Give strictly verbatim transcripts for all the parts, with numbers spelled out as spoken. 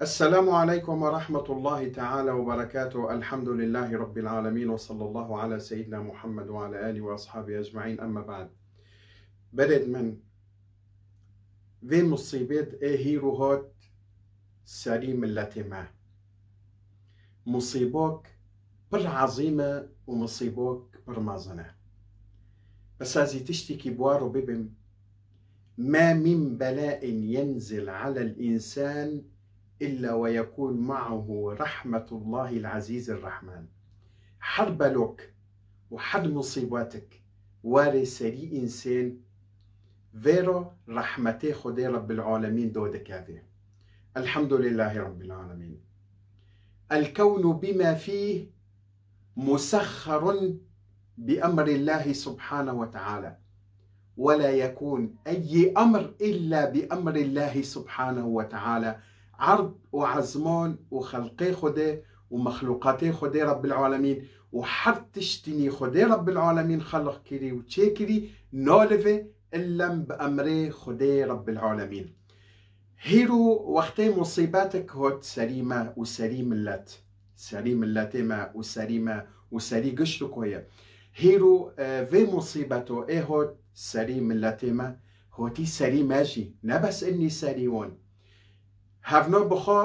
السلام عليكم ورحمة الله تعالى وبركاته. الحمد لله رب العالمين، وصلى الله على سيدنا محمد وعلى آله وأصحابه أجمعين. أما بعد. Berêd min, vê musîbet ê hîro hat serî milletê me. Musîbok pir ezîm e û musîbok pir mezin e. Bes ez ê tiştekî bi we re bibim. ما من بلاء ينزل على الإنسان إلا ويكون معه رحمة الله العزيز الرحمن. Her belok û her musîbetik warê serî însên vêro rehmetê Xwedê Rebbil Alemîn do dikevê. Elhamdulillahî Rebbil Alemîn. الكون بما فيه مسخر بأمر الله سبحانه وتعالى، ولا يكون أي أمر إلا بأمر الله سبحانه وتعالى. Erd û ezman û xelqê Xwedê û mexlûqatê Xwedê Rebbil Alemîn û her tiştinî Xwedê Rebbil Alemîn xelq kirî û çêkirî nalivê illem bi emrê Xwedê Rebbil Alemîn. Hîro wextê musîbetek hot serî me û serî millet, serî milletê me û serî me û serî gişt û koyê. Hîro, e, vê musîbeto ê hot serî milletê me, hotî serî me jî, ne bes innî serî wan. Hevno bi xwe,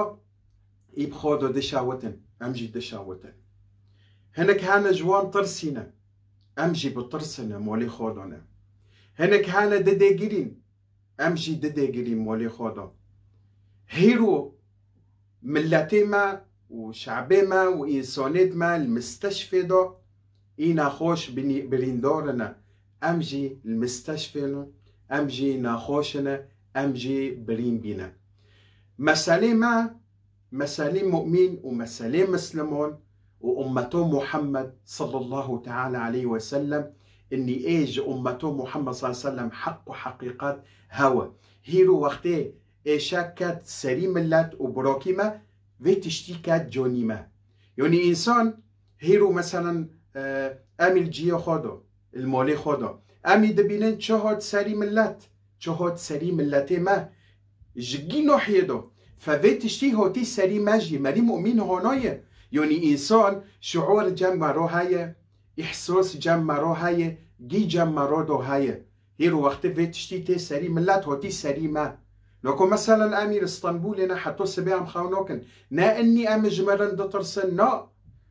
î bi xwe do dişawitin, em jî dişawitin. Hinek hene ji wan tirsîne, em jî bi tirsine, molê xwe do ne. Hinek hene didêgirîn, em jî didêgirîn molê xwe de. Hîro milletê me û şebê me û însanêt me li misteşfê de î nexweş binî-, birîndar ine. Em jî li misteşfê ne, em jî nexweş ine, em jî birîn bîne. Meselê me, meselê mumîn û meselê misliman û ummeto Muhammed sallallahu teala aleyhi ve sellem, innî ê ji ummeto Muhammed sallallahu aleyhi ve sellem heq û heqîqet hewe. Hîro wextê êşe ket serî millet û birokî me, vê tiştî ket conî me. Yanî însan hîro meselen, e, em ê li ciyê xwe do, li molê xwe do. Em ê dibînin çi hot serî millet, çi hot serî milletê me. Ji gî nohiyê do. Fe vê tiştî hotî serî me jî, merî mumîn hono ye. Yanî însan şuur cem me ro heye, îhsos cem me ro heye, gî cem me ro do heye. Hîro wextê vê tiştî tê serî millet hotî serî me. Noko meselen em î li Stenbulê ne heto sibê em xew nokin. Ne innî em ji me re ditirsin, na.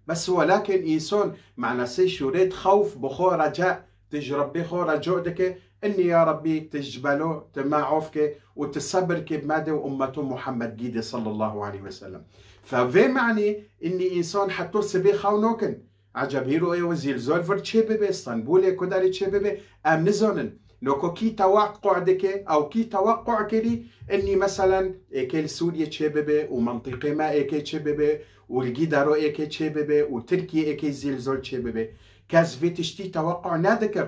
Bes welakin însan manasê şûrêt xewf bi xwe reca, tu ji Rebbê xwe reco dike, innî ya Rebbî tu ji belo, tu me of ke û tu sebir ke bi me de û ummeto Muhammed gî de sallallahu aleyhi ve sellem. Fe vê manî innî însan heto sibê xew nokin. Eceb hîro ê we zîlzol vir çê bibe, Stenbulê ku derê çê bibe, em nizanin. Noko kî tewequ dike, ew kî tewequ kirî, innî meselen êkê li Sûriyê çê bibe û mentiqê me êkê çê bibe û li Gîdero êkê çê bibe û Tirkiyê êkê zîlzol çê bibe. Kes vê tiştî tewequ nedikir.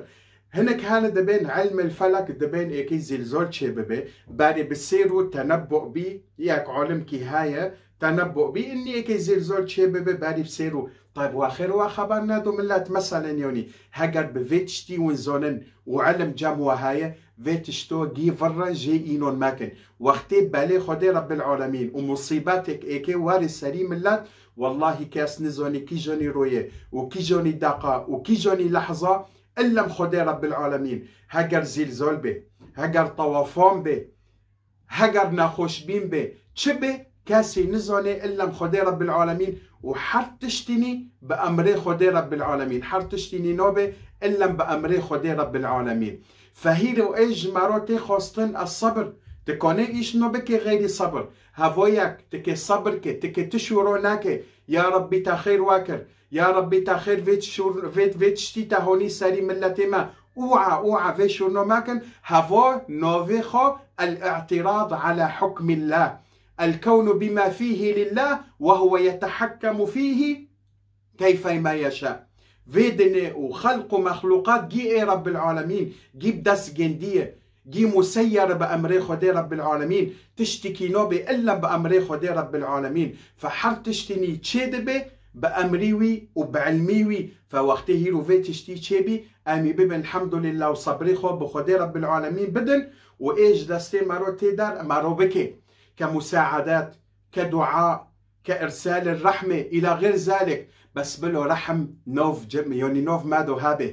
Hinek hene dibên ilmil felek dibên êkê zîlzol çê bibe, berê bi sêr û tenebbu bî, yek alimkî heye, tenebbu bî, innî êkê zîlzol çê bibe, berî bi sêr û Tayb, wa xêr wa xeber nedo millet, meselen yonî, heger bi vê tiştî win zonin û ilim cem wa heye, vê tişto gî virre jê înon mekin. Wextê belê Xwedê Rebbil Alemîn û musîbetek êkê warê serî millet, wellahî kes nizonî kî jonî royê û kî jonî deqa û kî jonî lehza, illem Xwedê Rebbil Alemîn. Heger zîlzol bê, heger tawafan bê, heger nexweşbîn bê, çi bê, kesî nizanê illem Xwedê Rebbil Alemîn û her tiştînî bi emrê Xwedê Rebbil Alemîn. Her tiştînî nabê illem bi emrê Xwedê Rebbil Alemîn. Fe hîro ê ji me re tê xwestin ez sebir. Tu kanê îş no bikê xeyrî sebir. Hevoyek, tu kê sebir ke, tu kê tu şûro nake. Ya Rebbî te xêr wekir. Ya Rebbî te xêr vê şûr-, vê, vê tiştî te honî serî milletê me. Ûa, ûa vê şûrno mekin, hevo navê xwe el-i'tirad ala hukmillah. El-kewnu bima fîhî lillah ve huve yetehakkemu fîhî keyfe ma yeşa. Vê dinê û xelq û mexlûqat gî ê Rebbil Alemîn, gî bi dest gêndî ye. Gî museyyer bi emrê Xwedê Rebbil Alemîn, tiştikî nabê illa bi emrê Xwedê Rebbil Alemîn. Fe her tiştînî çê dibe bi emrî wî û bi ilmî wî. Fe wextê hîro vê tiştî çê bî, em ê bibin elhamdulillah û sebrê xwe bi Xwedê Rebbil Alemîn bidin û ê ji destê me ro tê der, me ro bike. Ke musaedet, ke dua, ke îrsal rehmê, îla xêr zalik. Bes bilo rehm nov cem, yanî nov me do habe.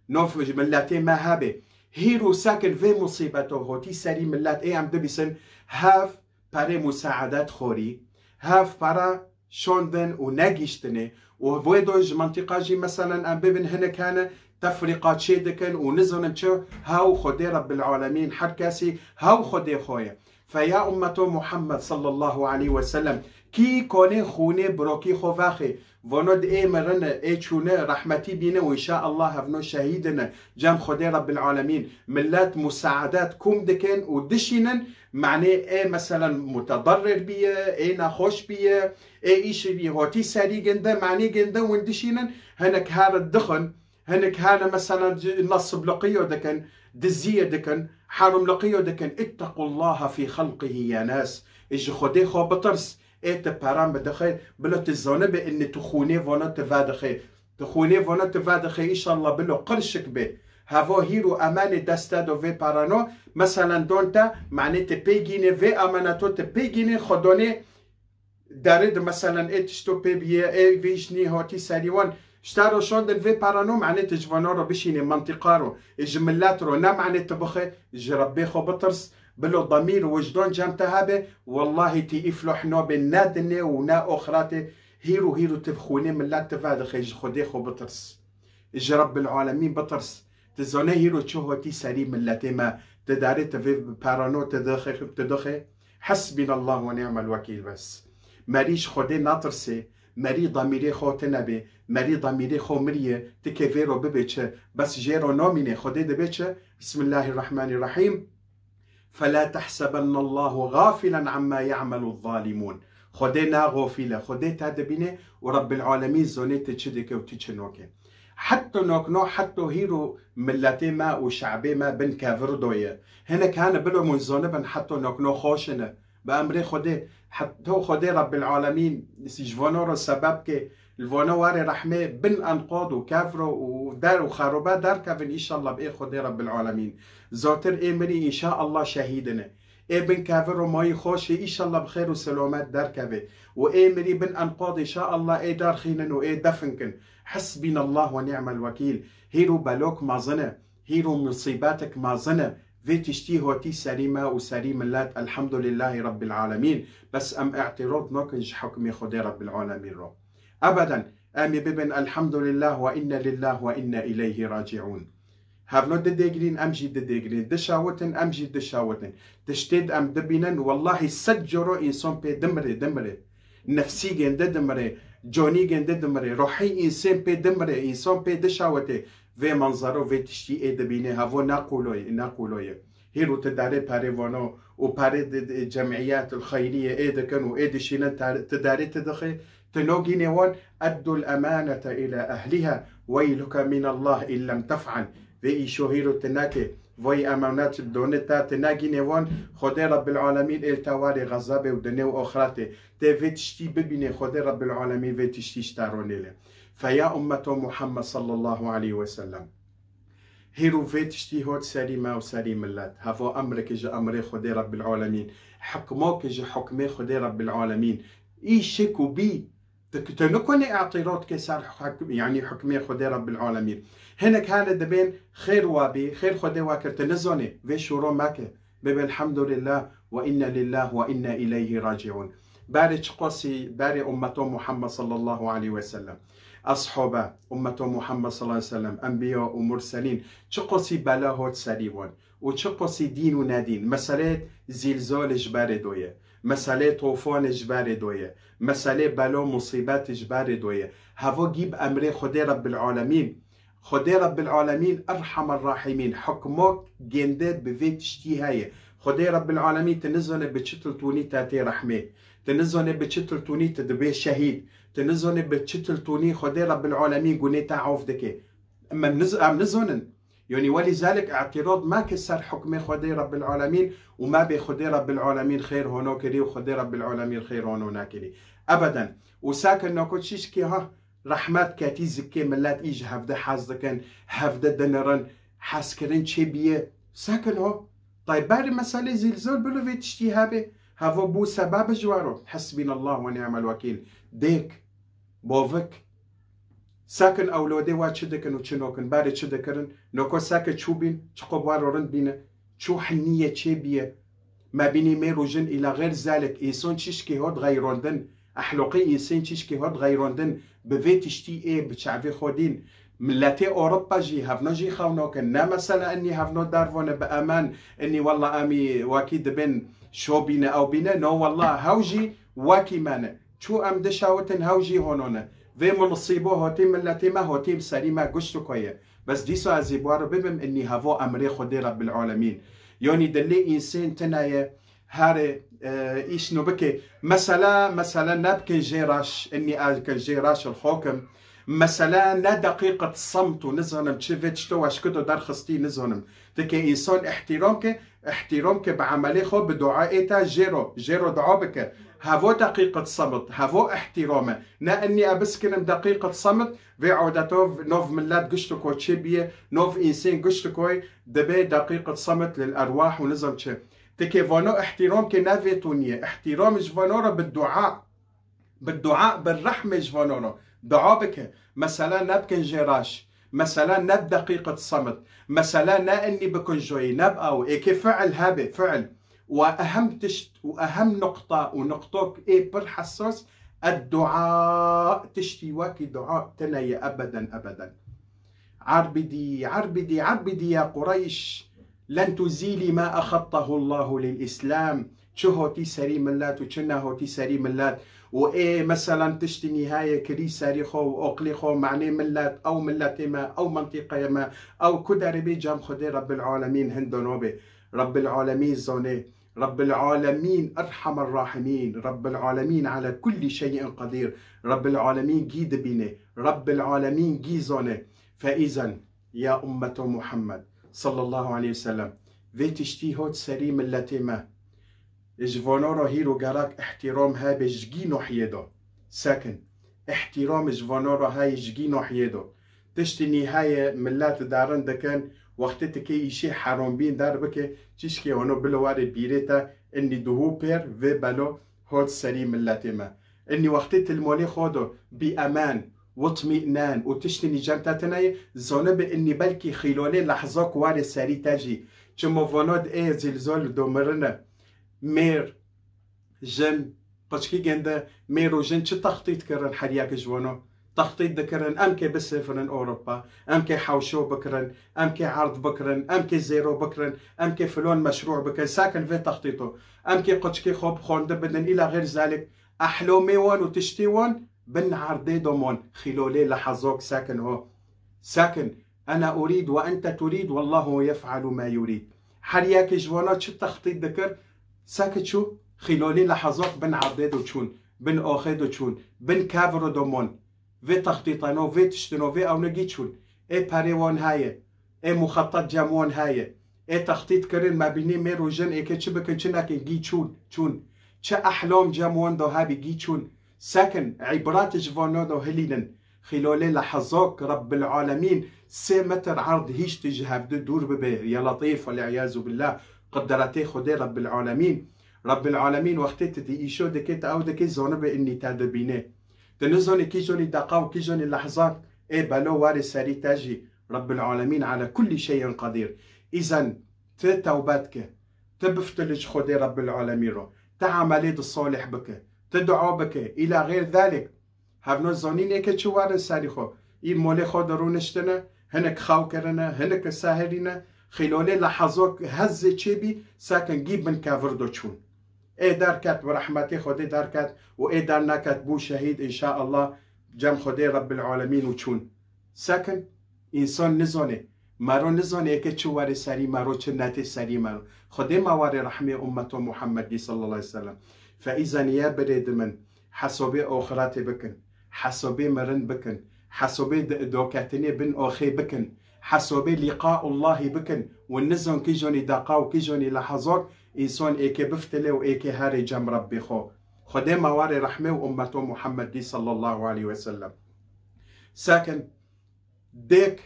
Nov milletê me habe. Hîr û sakin vê musîbeto hotî serî millet ê em dibîsin, hev perê musaadet xorî, hev para şandin û negiştinê û vê do ji mentiqa jî, meselen, em bibin hinek hene tefrîqa çê dikin û nizanim çi, hew Xwedê Rebbil Alemîn, her kesî hew Xwedê xwe ye. Feya ummeto Muhammed sallallahu aleyhi ve sellem, kî konê xûnê birokî xwe vexê, vano di ê mirine, ê çûne, rehmetî bîne û înşaallah hevno şehîdine, cem Xwedê Rebbil Alemîn, millet musaadet kum dikin û dişînin, manê ê, meselen, mutedarrir biye, ê nexweş biye, ê îşi bî hotî serî ginde, manê ginde win dişînin, hinek her dixin, hinek hene, meselen, nasibluqiyo dikin, diziye dikin, harumluqiyo dikin. İttequllaha fî xelqihi ya nas. Ji Xwedê xwe bitirs. Ê ti peran bidixê, bilo ti zanibe inni tu xûnê vana ti vedixê. Tu xûnê vana ti vedixê, înşallah bilo qirşik bê. Heva hîr û emanê dest te do vê perano, meselen, don te, manê ti pê gînê vê emaneto ti pê gînê xwe donê derê de, meselen, ê tişto pê biye, ê vê jî nî hatî serî wan. Ji te ro şandin vê perano, manê ti ji vana ro bişînê, mentiqa ro, ê ji millet ro, ne manê ti bixê, ji Rebbê xwe bitirs, bilo demîr û wijdan cem te hebe, wellahî ti îfloh nabê ne dinê û ne oxiratê, hîr û hîr û ti xûnê millet ti vedixê, ji Xwedê xwe bitirs. Ji Rebbil Alemîn bitirs. Ti zane hîro çi hotî serî milletê me, ti darê ti vê perano ti dixê, ti dixê. Hasbinallah ve ni'mel wekîl bes. Merî ji Xwedê natirsê, merî damîrê xwe tine bê, merî damîrê xwe miriye, ti kê vê ro bibê çi, bes jê ro namînê, Xwedê dibê çi? Bismillahirrahmanirrahîm. فَلَا تَحْسَبَنَّ اللّٰهُ غَافِلًا عَمَّا يَعْمَلُ الظَّالِمُونَ. Xwedê ne xafîl e, Xwedê te dibîne û Rebbil Alemîn zonê tu çi dike û tu çi noke. Heta nokno, heta hîro milletê me û şe'bê me bin kevir doye. Hinek hene bilo min zonibin heta nokno xweş ne. Bi emrê Xwedê, heta Xwedê Rebbil Alemîn ji vano re sebeb ke, li vano warê rehmê bin enqad û kevro û der û xerobe derkevin, înşallah bi ê Xwedê Rebbil Alemîn. Zotir ê mirî înşaallah şehîdine. Ê bin kevir û mayî xweşê, înşallah bi xêr û selamet derkeve. Û ê mirî bin enqad, înşaallah ê derxînin û ê defin kin. Hasbinallah ve ni'mel wekîl. Hîr û belok mezin e. Hîr û musîbetek mezin e. Vê tiştî hotî serî me û serî millet, elhamdulillahî Rebbil Alemîn. Bes em îtirod nakin ji hukmê Xwedê Rebbil Alemîn ro. Ebeden, em ê bibin elhamdulillah ve inne lillah ve inne ileyhi raciun. Hevno didêgirîn, em jî didêgirîn. Dişawitin, em jî dişawitin. Tiştê em dibînin, wellahî sed coro însan pê dimire, dimire. Nefsî gende dimire, canî gende dimire, ruhî însan pê dimire, însan pê dişawite. Vê manzaro, vê tiştî ê dibîne, hevo ne qûlo ye, ne qûlo ye. Hîro ti darê perê vano û perê di, di cemiyet xeyrîye ê dikin û ê dişînin tar-, ti darê ti dixê, ti nogînê wan, "Eddul emanete ila ehliha, weyluke minallah in lem tef'al." Vê îşo hîro ti nake, vay emanet donê te ti nagînê wan, Xwedê Rebbil Alemîn ê li te warê xezabê û dinê û oxiratê. Tê vê tiştî bibînê, Xwedê Rebbil Alemîn vê tiştî ji te ronêle. Feya ummeto Muhammed sallallahu aleyhi ve sellem. Hîro vê tiştî hot serî me û serî millet. Heva emreke ji emrê Xwedê Rebbil Alemîn. Hikmake ji hukmê Xwedê Rebbil Alemîn. Îşik û bî. Tu, tu nikonê îtirod ke ser huk-, yanî hukmê Xwedê Rebbil Alemîn. Hinek hene dibên xêr wa bî, xêr Xwedê wa kir, tu nizanê. Vê şoro meke. Bibê elhamdulillah ve inne lillah ve inne ileyhi raciun. Berê çiqasî, berê ummeto Muhammed sallallahu aleyhi ve sellem. Eshabe, ummeto Muhammed sallallahu aleyhi ve sellem, enbiya û murselîn, çiqasî bela hot serî wan û çiqasî dîn û nedîn. Meselê zîlzalê ji berê doye. Meselê tofanê ji berê doye. Meselê bela musîbetê ji berê doye. Heva gî bi emrê Xwedê Rebbil Alemîn. Xwedê Rebbil Alemîn, Erhamer Rahimîn, hukmak gende bi vê tiştî heye. Xwedê Rebbil Alemîn, tu nizane bi çi tiltûnî te tê rehmê. Tu nizane bi çi tiltûnî tu dibê şehîd. Tu nizane bi çi tiltûnî Xwedê Rebbil Alemîn gunê te af dike. Em niz-, em nizanin. Yanî welîzalik îtirod meke ser hukmê Xwedê Rebbil Alemîn û mebê Xwedê Rebbil Alemîn xêr hono kirî û Xwedê Rebbil Alemîn xêr hono nekirî. Ebeden. Û sakin nako çişkê ha, rehmet ketî zikê millet î ji hevde hez dikin, hevde dinirin, hezkirin çê biye. Sekin ho. Tay berî meselê zîlzal bilo vê tiştî hebe. Hevo bû sebeb ji waro. Hesbînallah ve ni'mel wekîl. Dêk, bovik. Sakin ewlodê wa çi dikin û çi nokin? Barê çi dikirin? Noko sake çû bîn, çiqo bi waro rind bîne. Çû hiniye çê biye. Me bînî mêr û jin îla xêr zalik, înson çişkê hot xeyrondin. Ehloqê însên çişkê hot xeyrondin. Bi vê tiştî ê bi çavê xwe dîn. Milletê Ewropa jî hevno jî xewnokin. Ne mesela enî hevno darvone bi emen, enî wella em î wekî dibên şo bîne ew bîne. No wella hew jî wekî me ne. Çû em dişawitin hew jî hono ne. Vê milisîbo hotî milletê me, hotî bi serî me guştiko ye. Bes dîsa ez ê bi waro bibim, enî hevo emrê Xwedê Rebbil Alemîn. Yanî dilê însên tine ye, Herê, e, îş nû bike. Mesela, mesela nebikin jê raş, enî a dikin jê raş il hokim. Mesela ne deqîqet semt û nizanim çi vê tişto weşkido derxistî nizanim. Dike însan îhtîram ke, îhtîram ke bi emelê xwe bi dua ê te jê ro, jê ro dua bike. Hevo deqîqet semt, hevo îhtîram e. Ne enî e biskinim deqîqet semt, vê adeto nov millet giştiko çê biye, nov însên giştiko dibê deqîqet semt lil erwah û nizam çi. Tikê vano îhtîram ke ne vê tûnî ye. Îhtîram ji vano re bi dua, bi dua, bi rehmê ji vano re. Dua bike. Mesela ne bikin jê raş. Mesela ne bi deqîqet semt. Mesela ne enî bikin joyî, ne bi ew. Êkê fiil hebe, fiil. Û ehem tişt û ehem nuqta û nuqtok ê pir hesas, ed dua, tiştî wekî dua tine ye ebeden, ebeden. Erbidî, erbidî, erbidî ya Qureyş, len tuzîlî ma exettahu Allahu lil Îslam. Çi hotî serî millet û çi nehotî serî millet. Û ê, meselan, tiştî nîhaye kirî serî xwe û oqlî xwe, manê millet, ew milletê me, ew mintîqeyê me, ew ku derê bê cem Xwedê Rebbil Alemîn hindo nobe. Rebbil Alemîn zone. Rebbil Alemîn, Erhamer Rahimîn, Rebbil Alemîn ala kullî şeyin qedîr. Rebbil Alemîn gî dibîne, Rebbil Alemîn gî zane. Feîzen, ya ummeto Muhammed, sallallahu aleyhi ve sellem, vê tiştî hot serî milletê me. Ji vano re hîro gerek îhtîram hebe ji gî nohiyê de. Sekin, îhtîram ji vano re heye ji gî nohiyê de. Tiştî nîhaye millet darin dikin, wextê tikê îşê herombîn der bike, çişkê wano bilo warê bîrê te, inî duhû pêr vê belo hot serî milletê me. Inî wextê til molê xwe do bî emen, witmînen û tiştî nî cem te tine ye, zonibe inî belkî xîlolê lehzok warê serî te jî. Çimo vano di ê zîlzol do mirine. Mêr, jin, Qeçkî gende, mêr û jin çi textît kirin her yek ji wan o? Textît dikirin, em kê bisêfirin Ewropa, em kê hewşo bikirin, em kê erd bikirin, em kê zêro bikirin, em kê filon meşrû bikin, sakin vê textîto. Em kê qeçkê xwe bi xwendin bidin, îla xêr zalik, ehlomê wan û tiştê wan bin erdê domon, xîlolê lehezok sakin ho. Sakin, ena urîd ve ente turîd, wallahu yef'alu ma yurîd. Her yekê ji wana çi textît dikir, seke çû, xîlolî lehezok bin erdê do çûn, bin oxê do çûn, bin kevro do mon. Vê textîtano, vê tiştino, vê ewne gî çûn. Ê perê wan heye, ê muxetat cem wan heye. Ê textît kirin, me bînî mêr û jin êkê çi bikin, çi nekin, gî çûn, çûn. Çi ehlom cem wan do hebî, gî çûn. Sekin, îbret ji vano do hilînin. Xîlolê lehezok Rebbil Alemîn sê metr erd hîşt ji hevdu dûr bibe, ya Letîf, wal-îyazû billah, qudretê Xwedê Rebbil Alemîn. Rebbil Alemîn wextê tu di îşo dike, tu ew dike, zanibe inî te dibîne. Tu nizanî kîjanî deqa û kîjanî lehzak ê belo warê serî te jî. Rebbil Alemîn ala kullî şeyin qedîr. Îzen tu tewbe dike, tu biftilî ji Xwedê Rebbil Alemîn ro, tu emelê di salih bike, tu dua bike, îla xêr zalik. Hevno zanîn êke çi werin serî xwe. Î molê xwe de rûniştine, hinek xew kirine, hinek sehirîne, xîlolê lehezok hezê çêbî, sekin gî bin kevir do çûn. Ê derket bi rehmetê Xwedê derket û ê derneket bû şehîd, înşaallah cem Xwedê Rebbil Alemîn û çûn. Sekin, însan nizane, mero nizane êke çi were serî mero, çi nete serî mero. Xwedê ma ware rehmê ummeto Muhammedî sallallahu aleyhi ve sellem. Feîzaniye birê dimin, hesobê oxiretê bikin, hesobê mirin bikin, hesobê d-, doketinê bin oxê bikin, hesobê lîqaullahî bikin û nizan kîjonî deqa û kîjonî lehezok însan êkê biftilê û êkê herê cem Rebbê xwe. Xwedê ma ware rehmê û ummeto Muhammedî sallallahu aleyhi ve sellem. Sekin, dêk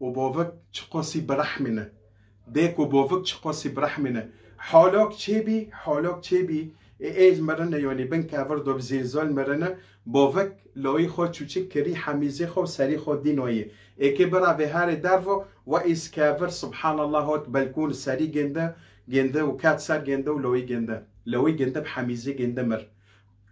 û bovik çiqosî birehmî ne. Dêk û bovik çiqosî birehmî ne. Holok çêbî, holok çêbî, ê, ê mirine, yonî bin kevir do bi zîlzol mirine, bovik loyî xwe çûçik kirî hemîzê xwe û serî xwe dînoyî. Êkê bira vê harê dervo, we îs kevir, subhanallah, hot belkûn serî gênde, gênde û ket ser gênde û loyî gênde. Loyî gênde bi hemîzê gênde mir.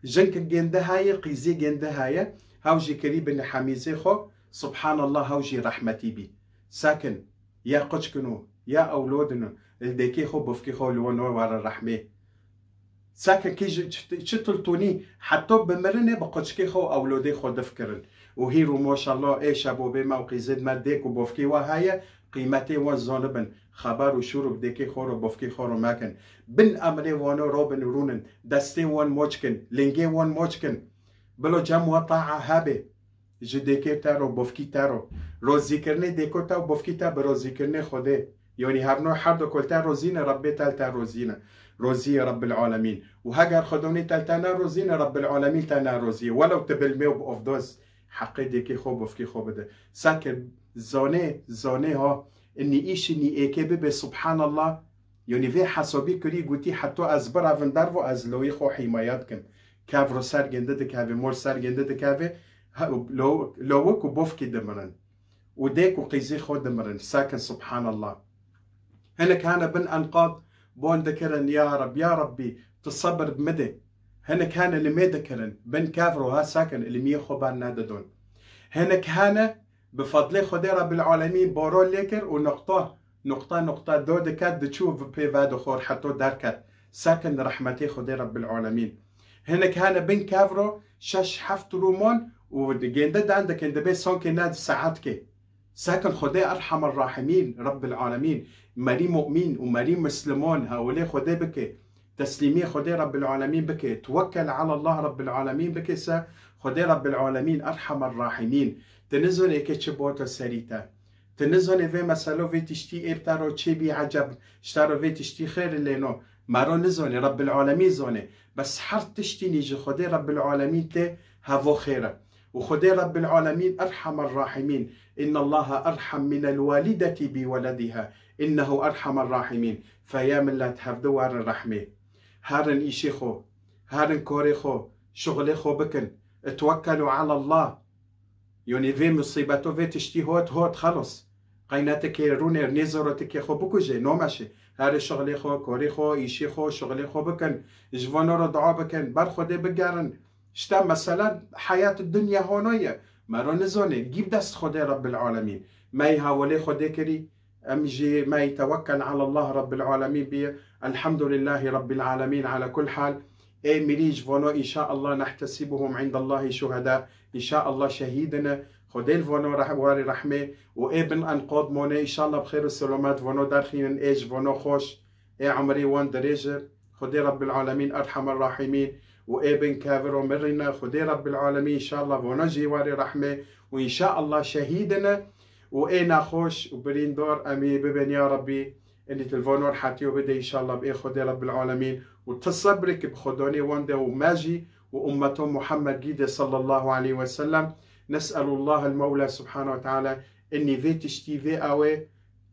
Jinkik gênde haye, qîzê gênde haye, hew jî kirî bin hemîzê xwe, subhanallah, hew jî rehmetî bî. Sakin, ya quçkin û ya ewlodin û li dêkê xwe, bofkê xwe li wan were rehmê. Sakin kî ji çi, çi tiltûnî, heta bi mirinê bi quçkê xwe û ewlodê xwe dif kirin. Û hîr û moşallah, ê şebobê me û qîzê me dêk û bofkê wa heye, qîmetê wan zanibin, xeber û şûr û bi dêkê xwe ro, bofkê xwe ro mekin. Bin emrê wano robin û rûnin, destê wan moçkin, lingê wan moçkin. Bilo cem wa taa hebê. Ji dêkê te ro, bofkî te ro. Rozîkirinê dêko te û bofkî te bi rozîkirinê Xwedê. Yonî hevno her du kol te rozîne, Rebbê te li te rozîne. Rozîye Rebbil Alemîn. Û heger Xwedonî te li te nerozîne, Rebbil Alemîn te nerozîye. Welew tu bilmê û bi ovdoz. Heqê dêkê xwe, bofkê xwe bide. Sake zonê, zonê ha. Inî îşinî êkê bibe, subhanallah. Yonî vê hesabî kirî gotî, heto ez biravin dervo, ez loyî xwe hîmayet kim. Kevro ser gênde dikeve, mor ser gênde dikeve, he, lo-, lowik û bofkî dimirin. Û dêk û qîzî xwe dimirin. Sakin, subhanallah. Hinek hene bin enqad bon dikirin, ya Reb, ya Rebbî, tu sebir bimide. Hinek hene limê dikirin, bin kevro ha sakin, limiyê xwe bernedidon. Hinek hene bi fedlê Xwedê Rebbil Alemîn baro lê kir û nuqta, nuqta, nuqta do diket, diçû pê vedixwar heto derket. Sakin rehmetê Xwedê Rebbil Alemîn. Hinek hene bin kevro şeş heft rûmon û gênde dan dikin, dibê sonkê ne saetkê. Sakin Xwedê Erhemer Rahimîn, Rebbil Alemîn, merî mu'mîn û merî mislimon hewlê Xwedê bike, teslîmiyê Xwedê Rebbil Alemîn bike, twekkel ala Allah Rebbil Alemîn bike se, Xwedê Rebbil Alemîn Erhemer Rahimîn. Tu nizanî êkê çi bota serî te. Tu nizanî vê meselo, vê tiştî ê te ro çê bî eceb, ji te ro vê tiştî xêr lêno. Mero nizanî, Rebbil Alemîn zanê. Bes her tiştînî ji Xwedê Rebbil Alemîn tê hevo xêr e. Û Xwedê Rebbil Alemîn Erhemer Rahimîn. Innallaha erhem minel walideti bi welediha. Innehu erhemer rahimîn. Fe ya millet, hevdu werin rehmê. Herin îşê xwe, herin korê xwe, şuxulê xwe bikin. Itwekkelu alallah. Yonî vê musîbeto, vê tiştî hot, hot, xelos. Qeynetikê rûnê, nêzorotikê xwe bikujê, nomeşê. Herê şuxulê xwe, korê xwe, îşê xwe, şuxulê xwe bikin. Ji vano re dua bikin. Ber Xwedê bigerin. Îşte mesela heyat dinya hono ye. Mero nizonê, gî bi dest Xwedê Rebbil Alemîn. Me yê hawilê Xwedê kirî, em jî me yê tewekkel ala Allah Rebbil Alemîn bîye. Elhamdulillahî Rebbil Alemîn ala kul hal. Ê mirî ji vano înşaallah nehtesibuhum indallahi şuheda. Înşaallah şehîdine. Xwedê li vano reh-, warê rehmê û ê bin enqod mone înşaallah bi xêr û selamet vano derxînin ê ji vano xweş. Ê emrê wan dirêj e. Xwedê Rebbil Alemîn Erhemer Rahimîn û ê bin kevir û mirîne. Xwedê Rebbil Alemîn înşallah vana jî warê rehmê û înşallah şehîdine û ê nexweş û birîndar em ê bibin ya Rebbî. Enî tilvano rehetî û bide înşallah bi ê Xwedê Rebbil Alemîn û ti sebrek bi xwedanê wan de û me jî û ummeto Muhammed gî de sallallahu aleyhi ve sellem. Nes'elullah el Mevla subhanahu ve teala enî vê tiştî vê awê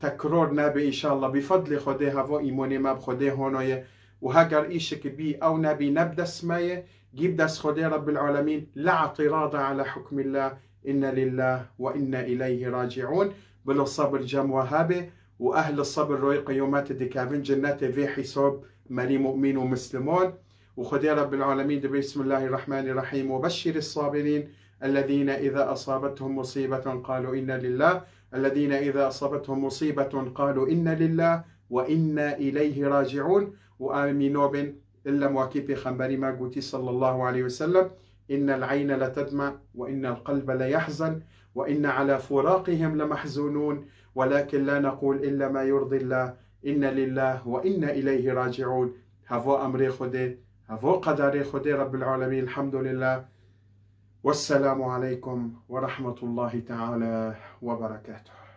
tekror nebe înşallah. Bi fedlê Xwedê heva îmonê me bi Xwedê hono ye û heger îşik bî ew nebî ne bi dest me ye, gî bi dest Xwedê Rebbil Alemîn. La i'tirada ala hukmillah, inna lillah ve inna ileyhi raciun. Bilo sebir cem we hebe û ehli sebir royê qiyometê dikevin cennetê vê hîsob merî mu'mîn û misliman. Û Xwedê Rebbil Alemîn dibê, Bismillahirrahmanirrahîm, ve beşşiris sabirin, ellezîne îza esabethum musîbetun qalû inna lillah, ellezîne îza esabethum musîbetun qalû inna lillah ve inna ileyhi raciun. Û amîn nobin, illem wakî pêxemberî me gotî sallallahu aleyhi ve sellem, innel eyne letedme ve innel qelbe leyahzen ve inne ala furaqihim lemahzunun, velakin la nequl illa ma yurdillah, inna lillah ve inna ileyhi raciun. Hevo emrê Xwedê, hevo qederê Xwedê Rebbil Alemîn, elhamdulillah. Vesselamu aleykum ve rahmetullahi teala ve berekatuhu.